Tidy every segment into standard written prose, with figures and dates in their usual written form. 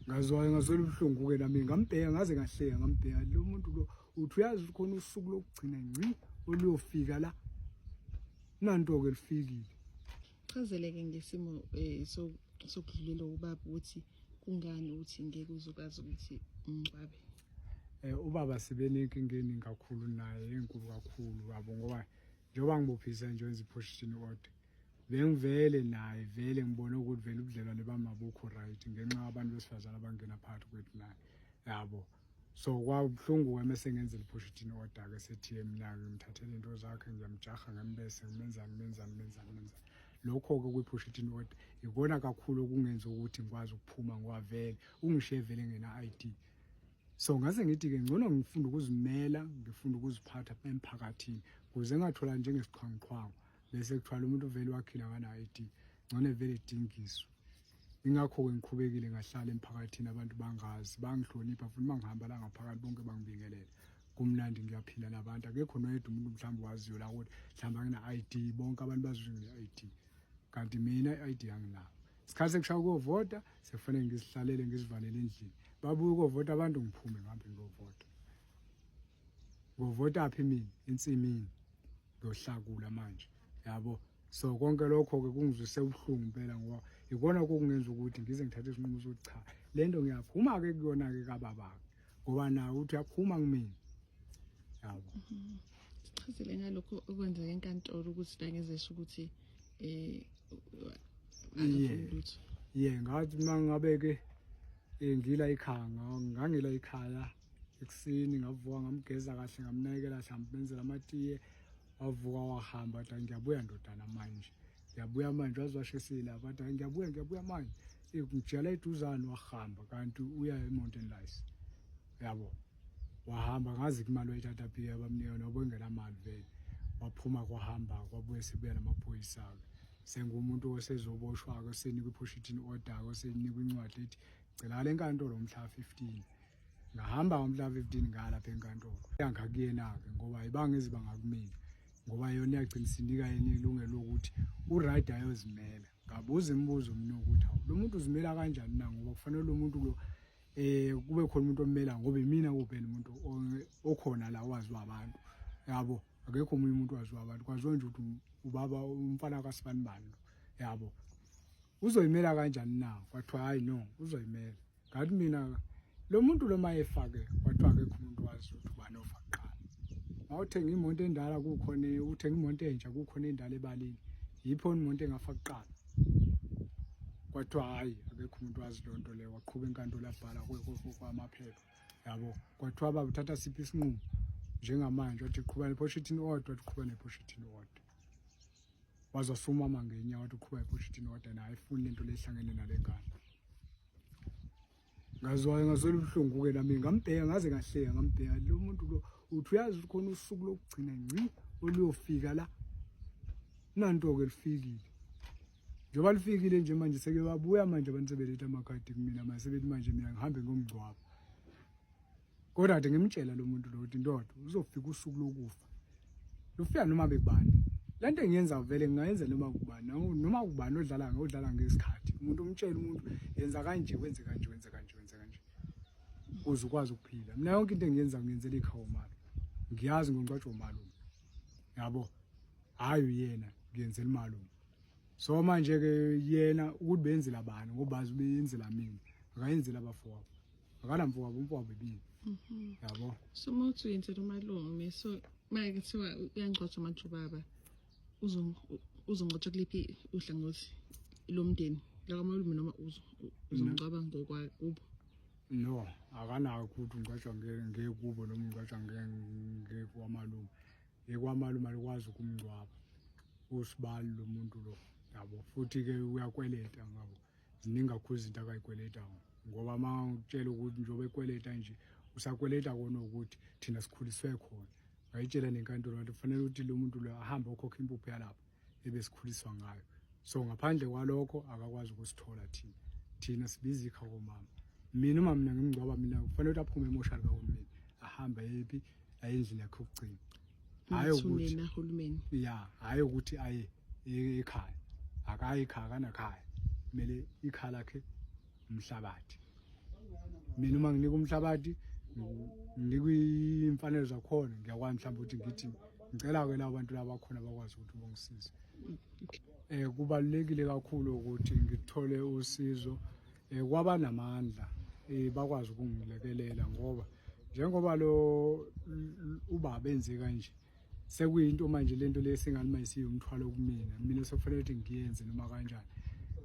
Ngazwa ngazwela ubuhlungu-ke nami, ngambheka ngaze ngahleka, ngambheka lo muntu lo, uthi uyazi ukuthi khona usuku lokugcina ngci oluyofika la, nanto-ke lufikile. Chazeleke ngesimo eh, sokudlulela ubaba ukuthi kungani uthi ngeke uzokwazi ukuthi umngcwabe. Ubaba sibe nenkinga eningi kakhulu naye, enkulu kakhulu yabo, ngoba njengoba ngibophisa nje wenza i-position order, bengivele naye vele ngibone ukuthi vele ubudlelwane bami abukho right ngenxa yabantu besifazane abangena phakathi kwethu naye yabo. So kwabuhlungu-ke mese ngenzela i-position order-ke sethi mina ngimthathela into zakhe, ngiyamjaha ngembese, ngimenzani menzani menzani menzani. Lokho-ke kwi-position order ikona kakhulu okungenza ukuthi ngikwazi ukuphuma, ngoba vele ungishiye vele ngena-I D. So ngase ngithi-ke ngcono ngifunda ukuzimela, ngifunda ukuziphatha emphakathini ukuze ngingathola njengesiqhwanguqhwangu bese kuthiwa lo muntu vele wakhile akana-I D, ngcono vele edingiswe. Ingakho-ke ngiqhubekile ngahlala emphakathini, abantu bangazi, bangihlonipha futhi uma ngihamba la ngaphakathi bonke bangibingelela. Kumnandi, ngiyaphila nabantu, akekho noyedwa umuntu mhlawumbe waziyo la ukuthi mhlawumbe angina-I D, bonke abantu bazi ukuthi ngine-I D, kanti mina i-I D anginayo. Isikhathi sekushaya ukuyovota sekufanele ngizihlalele ngizivalele endlini, babuye ukovota abantu ngiphume ngihambe ngiyovota. Ngovota phi mina? Ensimini, ngiyohlakula manje yabo. So konke lokho-ke kungizwise ubuhlungu impela, ngoba ikona kokungenza ukuthi ngize ngithathe isinqumo sokuthi cha, le nto ngiyaphuma-ke kuyona-ke kababa-ke, ngoba naye uthi uyaphuma kumina yabo. Sichazele ngalokho okwenzeka enkantolo ukuthi la ngezesho ukuthi akafuni lutho. Ye, ngathi uma ngabe-ke ngila ekhaya, ngangila ekhaya ekuseni, ngavuka ngamgeza kahle, ngamnakekela kahle, ngamenzela amatiye, wavuka wahamba, wathi ngiyabuya ndodana manje, ngiyabuya manje, waze washisile lapha, wathi ngiyabuya, ngiyabuya manje, ngijela eduzane, wahamba kanti uya e-Mountain Lice yabo. Wahamba ngazi imali wayithatha phi, abamnika noba engenamali vele, waphuma kwahamba kwabuye sebuya namaphoyisa-ke, sengumuntu osezoboshwa-ke, osenikwa i-position order-ke, osenikwa incwadi ethi cela le nkantolo mhla 15. Ngahamba ngomhla 15 ngaya lapha enkantolo, yangakuyena-ke ngoba ayibanga iziba ngakumina, ngoba yona iyagcina isinika yena ilungelo lokuthi u-right ayozimela. Ngabuza imibuzo mina ukuthi hawu, lo muntu uzimela kanjani na, ngoba kufanele lo muntu lo kube khona umuntu ommela, ngoba imina kuphela umuntu okhona la waziwa abantu yabo, akekho omunye umuntu waziwa abantu, kwaziwa nje ukuthi ubaba umfana kaSibanibani lo yabo, uzoyimela kanjani na? Kwathiwa hayi no, uzoyimela. Ngathi mina lo muntu lo mayefake, kwathiwa akekho umuntu wazi ukuthi ubani ofa kuqala. Mawuthenga imoto endala kukhona, uthenga imoto entsha kukhona endala ebalini, yipho imoto engafa kuqala. Kwathiwa hhayi akekho umuntu wazi loo nto leyo. Waqhuba enkantolo yabhala kwamaphepha yabo. Kwathiwa baba uthatha siphi isinqumo njengamanje? Wathi qhuba ne-position order, wathi qhuba ne-position order. Waze wasumama ngenyawo wathi uqhuba i-position order, naye ayifuni lento lehlangene nale ngane. Ngazwa ngazwela ubuhlungu-ke nami, ngambheka ngaze ngahleka, ngambheka lo muntu lo, uthi uyazi ukuthi khona usuku lokugcina ngci oluyofika la, nanto-ke lufikile. Njengoba lufikile nje manje seke babuya manje abantu sebeletha amakhadi kumina manje, sebethi manje mina ngihambe ngomngcwabo. Kodwa kade ngimtshela lo muntu lo ukuthi ndoda uzofika usuku lokufa, lufika noma bekubani. Le nto engiyenza vele ngingayenza noma kubani, noma kubani odlala ngesikhathi. Umuntu umtshela umuntu yenza kanje, wenze kanje, wenze kanje, wenze kanje, ukuze ukwazi ukuphila. Mina yonke into engiyenza ngiyenzela ikhaya umalume, ngiyazi ngongcwatshwa umalume yabo, hhayi uyena, ngiyenzela umalume. So manje-ke yena ukuthi benzela bani, ngoba bazi ubeyenzela mina, akayenzela abafowabo, akanamfowabo, umfowabo ebini yabo. So uma uthi uyenzela umalume, so manje kuthiwa uyangcwatshwa manje ubaba, uzongcwatshwa kuliphi uhlangothi lomndeni lakamalume, noma uzongcwaba ngokwakubo? No, akanako ukuthi ungcwatshwa ngekubo noma ungcwatshwa ngekwamalume. Ngekwamalume alikwazi ukumngcwaba usibali lo muntu lo yabo, futhi-ke uyakweleta ngabo, ziningi kakhulu izinto akayikweleta, ngoba uma ngitshela ukuthi njengoba ekweleta nje usakweleta kona ukuthi thina sikhuliswe khona. Ngayitshela nenkantolo ngathi kufanele ukuthi lo muntu lo ahambe okhokha impuphu yalapho ebesikhuliswa ngayo, so ngaphandle kwalokho akakwazi ukusithola thina. Thina sibiza ikhaya komama. Mina uma mina ngimngcwaba mina kufanele ukuthi aphume emoshali kahulumeni, ahambe ayephi, aye endlini yakhe yokugcina, hhayi ukuthi nahulumeni ya, hhayi ukuthi aye ekhaya, akayi ekhaya, akanakhaya, kumele ikhaya lakhe umhlabathi. Mina uma nginika umhlabathi, nginikwa iy'mfanelo zakhona, ngiyakwazi mhlawumbe ukuthi ngithi ngicela-ke labo bantu laba khona bakwazi ukuthi bangisize. Kubalulekile kakhulu ukuthi ngithole usizo kwabanamandla, bakwazi ukungilekelela, ngoba njengoba lo ubaba enze kanje, sekuyinto manje lento le singani manje siyumthwalo kumina. Mina sekufanele ukuthi ngiyenze noma kanjani.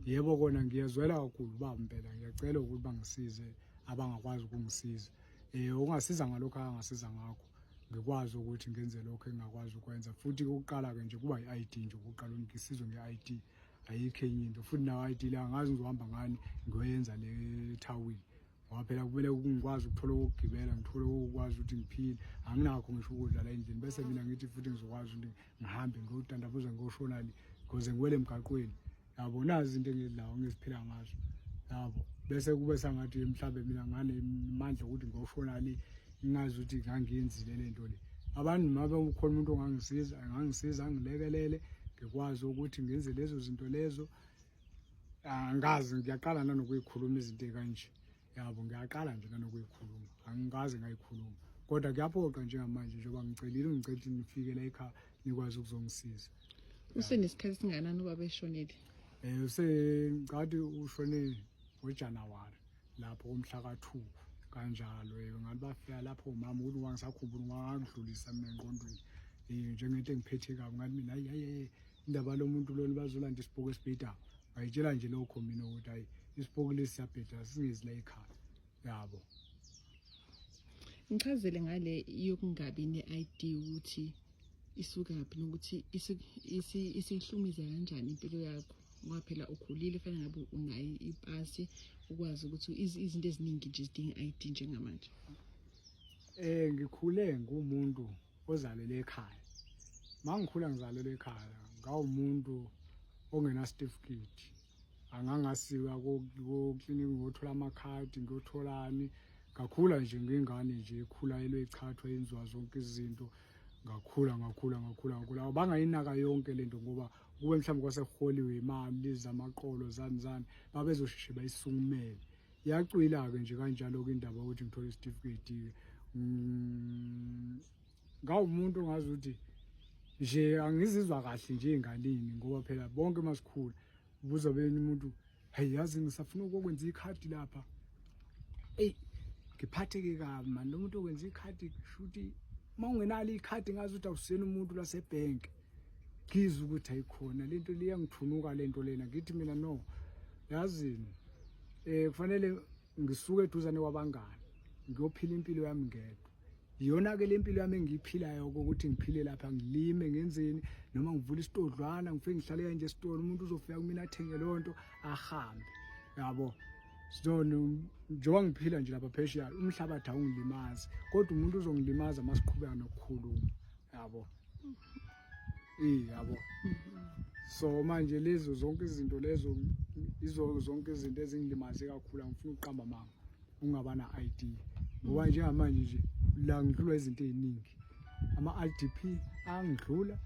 Yebo kona ngiyazwela kakhulu ubaba impela, ngiyacela ukuthi bangisize abangakwazi ukungisiza. Ungasiza ngalokho angasiza ngakho, ngikwazi ukuthi ngenze lokho engingakwazi ukwenza. Futhi ukuqala-ke nje kuba i-ID nje, ukuqala ngisizwe nge-ID, ayikho enye into. Futhi nayo i-ID le angazi ngizohamba ngani ngiyoyenza le thawini, ngoba phela kumele ngikwazi ukuthola okokugibela, ngithole okukwazi ukuthi ngiphile. Anginakho ngisho ukudla la endlini, bese mina ngithi futhi ngizokwazi ukuthi ngihambe ngiyodandabuza ngiyoshona le ngoze ngiwele emgaqweni. Yabo, nazi izinto engidlayo ngiziphila ngazo, yabo. Bese kube sangathi mhlawumbe mina nganemandla ukuthi ngiyoshona le, ngingazi ukuthi ngangiyenzile le nto le. Abantu mabe ukhona umuntu ongangisiza, angangisiza angilekelele, ngikwazi ukuthi ngenze lezo zinto lezo. Angazi, ngiyaqala nanokuyikhuluma izinto ekanje, yabo, ngiyaqala nje nanokuyikhuluma, angikaze ngayikhuluma, kodwa kuyaphoqa njengamanje njengoba ngicelile, ngicela ukuthi nifike la ekhaya nikwazi ukuzongisiza. Usenesikhathi singakanani ubaba eshonile? Usengicathi ushone ngoJanuwari lapho komhla ka-2 kanjalo. Ngathi bafika lapho umama ukuthi wangisakhumbula, ngakudlulisa mina engqondweni njengento engiphethe kabi. Ngathi mina hayi hayi, indaba lo muntu lona bazolanda isipoki esibhedayo. Ngayitshela nje lokho mina ukuthi hayi, isipoki lesi siyabheda, singezi la ekhaya, yabo. Ngichazele ngale yokungabi ne-ID ukuthi isukaphi nokuthi isihlumiza kanjani impilo yakho, ngoba phela ukhulile, fanele ngabe unayo ipasi, ukwazi ukuthi izinto eziningi nje zidinga i-ID njengamanje. Ngikhule ngumuntu ozalelwe ekhaya. Mangikhula ngizalelwe ekhaya, ngawumuntu ongena certificate. Angangasiwa ko-clinic ngiyothola amakhadi, ngiyotholani. Ngakhula nje ngingane nje ekhula elwechathwa, yenziwa zonke izinto. Ngakhula ngakhula ngakhula ngakhula, bangayinaka yonke lento, ngoba kube mhlawumbe kwasekuholiwe imali lezi zamaqolo zani zani, babezosheshe bayisukumele. Yacwila-ke nje kanjalo-ke indaba yokuthi ngithole isitifiketi-ke. Ngawumuntu ongazi ukuthi nje angizizwa kahle nje ey'nganeni, ngoba phela bonke masikhula ubuza beni umuntu, hayi yazi ngisafuna ukokwenza ikhadi lapha, eyi ngiphatheke kabi mani lo muntu okwenza ikhadi, kusho ukuthi uma ungenalo ikhadi ngazi ukuthi awusiyena umuntu lasebhenki. Ngizwe ukuthi ayikhona lento liyangithunuka lento lena. Ngithi mina no, yazini kufanele ngisuke eduzane kwabangani ngiyophila impilo yami ngedwa. Iyona-ke le mpilo yami engiyiphilayo, ukuthi ngiphile lapha, ngilime, ngenzeni, noma ngivule isitodlwana, ngifike ngihlale kanje esitolo, umuntu uzofika kumina athenge leyo nto ahambe, yabo. So njengoba ngiphila nje lapha phesheya, umhlabathi awungilimazi, kodwa umuntu uzongilimaza uma siqhubeka nokukhuluma, yabo. Yabo. So manje lezo zonke izinto lezo, izo zonke izinto ezingilimaze kakhulu, angifuni ukuqamba amanga, ungaba na ID, ngoba njengamanje nje la ngidlulwa izinto eziningi. Ama-IDP angidlula,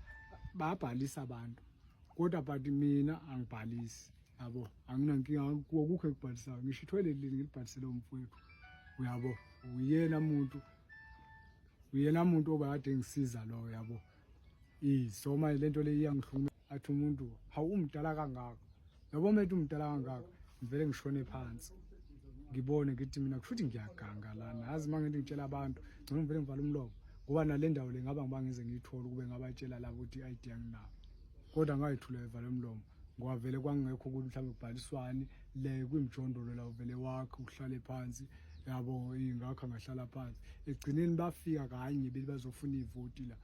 bayabhalisa abantu, kodwa but mina angibhalisi, yabo, anginankinga kukho ekubhalisayo. Ngisho ithoyilet leli ngilibhalisele umfowethu, uyabo, uyena muntu obekade ngisiza lo, yabo. So manje lento le iyangihlukumeza, athi umuntu hawu umdala kangaka, yabo, methi umdala kangaka, ngivele ngishone phansi, ngibone ngithi mina kushuthi ngiyaganga lana. Yazi uma ngithi ngitshela abantu, ngcono ngivele ngivale umlomo, ngoba nale ndawo le ngaba ngiba ngize ngiyithole ukube ngabatshela labo ukuthi i-ID anginayo, kodwa ngayithula evale umlomo, ngoba vele kwangekho ukuthi mhlawumbe kubhaliswani le kwimjondolo la, uvele wakhe uhlale phansi, yabo. Ingakho angahlala phansi. Ekugcineni bafika kanye beli bazofuna ivoti la,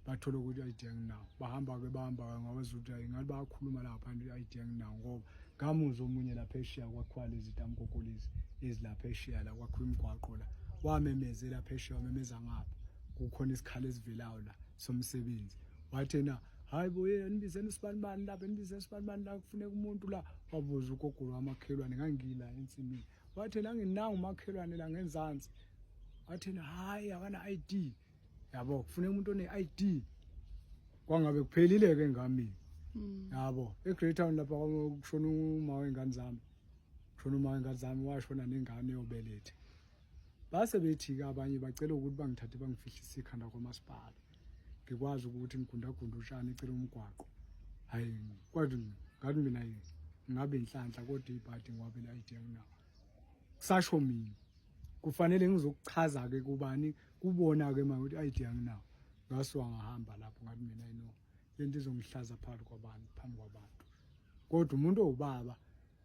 bathola ukuthi i-ID anginawo. Bahamba-ke, bahamba-ke, ngabazi ukuthi hayi ngathi bayakhuluma lapha i-ID anginawo, ngoba ngamuzwa omunye lapha eshiya kwakhiwa lezi tamkoko lezi ezilapha eshiya la kwakhiwa imigwaqo la, wamemezela phesheya, wamemeza ngapha kukhona isikhala esivelayo la somsebenzi, wathi yena hayi bo, ye nibizeni usibanibani lapha, nibizeni usibanibani la, kufuneka umuntu la. Wabuza ugogo wamakhelwane, ngangila ensimini, wathi la nginawo umakhelwane la ngenzansi, wathi yena hayi akana ID, yabo, kufuneka umuntu one-ID. Kwangabe kuphelile-ke ngami, yabo. E-Greytown lapha kushona uma wey'ngane zami, kushona uma wey'ngane zami, washona nengane yobelethe. Base bethi-ke abanye bacela ukuthi bangithathe bangifihlise ikhanda kwamasipala, ngikwazi ukuthi ngigundagunda utshani ecela umgwaqo. Hhayi, kodwa ngathi mina ngabe inhlanhla, kodwa ibhadi ngoba phela i-ID anginawo. Kusasho mina kufanele ngizokuchaza-ke kubani, kubona-ke manje ukuthi i-ID anginawo. Ngasuka ngahamba lapho, ngathi mina no, lento izongihlaza phakathi kwabantu, phambi kwabantu. Kodwa umuntu owubaba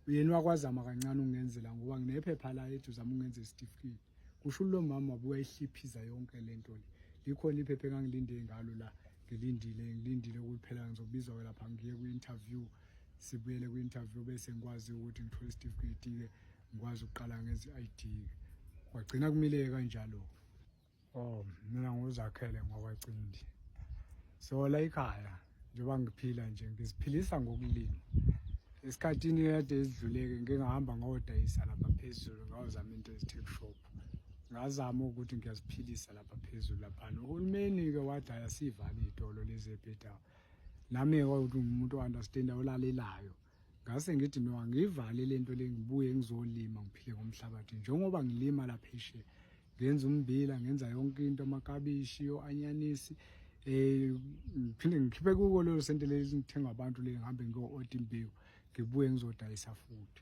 yena wakwazama kancane ukungenzela, ngoba nginephepha la eduzame ukungenza isitifiketi. Kusho lo mama wabuka ihliphiza yonke lento le. Likhona iphepha engangilinde ngalo la, ngilindile ngilindile ukuthi phela ngizobizwa-ke lapha ngiye kwi-interview, sibuyele kwi-interview bese ngikwazi ukuthi ngithole isitifiketi-ke, ngikwazi ukuqala ngenze i-ID-ke. Kwagcina kumile-ke kanjalo. Oh, mina nguZakhele ngwakwaCindi. So la ekhaya njengoba ngiphila nje ngiziphilisa ngokulima. Esikhathini kade esidluleke ngike ngahamba ngayodayisa lapha phezulu, ngayozama into ezi-tuck shop. Ngazama ukuthi ngiyaziphilisa lapha phezulu laphana. Uhulumeni-ke wathi ayasivale iy'tolo lezi ebhedayo. Nami-ke kwakuthi ngiwumuntu o-understand-ayo, olalelayo. Ngase ngithi no, angiyivale le nto le, ngibuye ngizolima ngiphile ngomhlabathi. Njengoba ngilima lapha phesheya, ngenza ummbila, ngenza yonke into, amakabishi, o-anyanisi, ngiphinde ngikhiphe kuko lelo sente leli ngithenga abantu le, ngihambe ngiyo-oda imbewu, ngibuye ngizodayisa futhi.